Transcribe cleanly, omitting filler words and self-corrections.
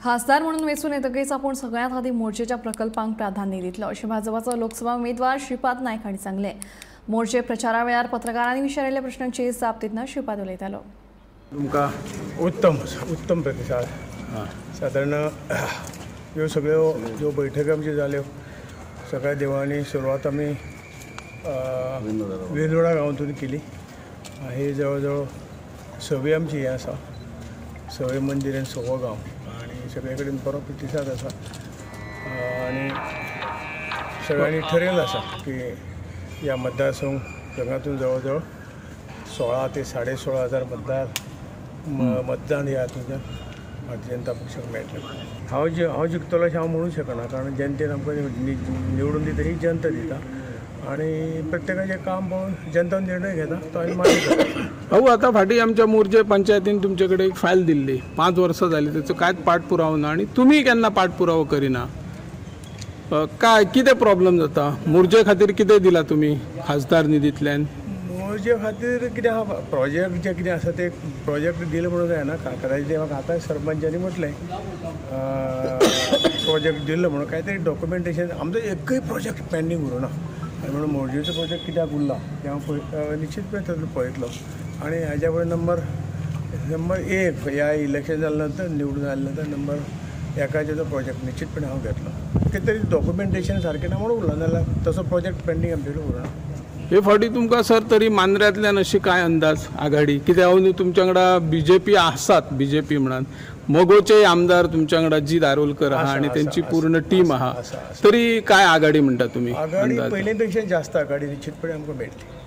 खासदार म्हणून वेंचून येतकीच आपूण सगळ्यात आदी मोर्जेच्या प्रकल्पांक प्राधान्य दितलो अशें भाजपाचो लोकसभा उमेदवार श्रीपाद नायक हांणी सांगलें। मोर्जे प्रचारा वेळार पत्रकारांनी विचारिल्ल्या प्रश्नांची जाप दितना श्रीपाद उलयतालो। तुमकां उत्तम उत्तम प्रतिसाद। सादारण ह्यो सगळ्यो ज्यो बैठक आमच्यो जाल्यो सगळ्या देवळांनी सुरवात आमी वेंदोडा गांवांतून केली। हे जवळ जवळ सवे आमची हें आसा, सवे मंदीर आनी सवो गांव आनी सगळे कडेन बरो प्रतिसाद आसा आनी सगळ्यांनी ठरयलें आसा की ह्या मतदारसंघातून जवळ जवळ 16 ते 16.5 हजार मतदार मतदान ह्या हातूंतल्यान भारतीय जनता पक्षाक मेळटलें। हांव जिखतलो अशें हांव म्हणूंक शकना, कारण जनतेन आमकां निवडून दिता ही जनता दिता आनी प्रत्येकाचें काम पळोवन जनता निर्णय घेता तो आमी मान्य करता। भाऊ, आतां फाटीं आमच्या मोर्जे पंचायतीन तुमचे कडेन एक फायल दिल्ली, 5 वर्सां जालीं तेचो कांयच पाठपुरावो ना आनी तुमी केन्ना पाठपुरावो करिना। काय कितें प्रॉब्लम जाता? मोर्जे खातीर कितें दिलां तुमी खासदार निधींतल्यान? मोर्जे खातीर कितें आहा, प्रोजेक्ट जे कितें आसा ते प्रोजेक्ट दिले म्हणून जायना। कदाचित म्हाका आतां सरपंचांनी म्हटलें प्रोजेक्ट दिल्लो म्हणून, कांय तरी डॉक्युमेंटेशन आमचो एकूय प्रोजेक्ट पेंडींग उरूं ना आनी म्हणून मोर्जेचो प्रोजेक्ट कित्याक उरला तें हांव निश्चितपणे तातूंत पळयतलो आनी हाज्या फुडें नंबर 1 ह्या इलेक्शन जाल्या नंतर निवडून आयल्या नंतर नंबर 1 तो प्रोजेक्ट निश्चितपणे हांव घेतलो। कितें तरी डॉक्युमेंटेशन सारकें ना म्हणून उरला, नाल्यार तसो प्रोजेक्ट पेंडींग आमचे कडेन उरना। हे फावटी तुमकां सर तरी मांद्र्यांतल्यान अशी काय अंदाज आघाडी कित्याक हांव न्हू तुमच्या वांगडा बीजेपी आसात, बीजेपी म्हणान मगोचे आमदार तुमच्या वांगडा जी दारोलकर आहा आनी तेंची पूर्ण टीम आहा, तरी काय आघाडी म्हणटा तुमी? आघाडी पयलीं पेक्षा जास्त आघाडी निश्चितपणे आमकां मेळटली।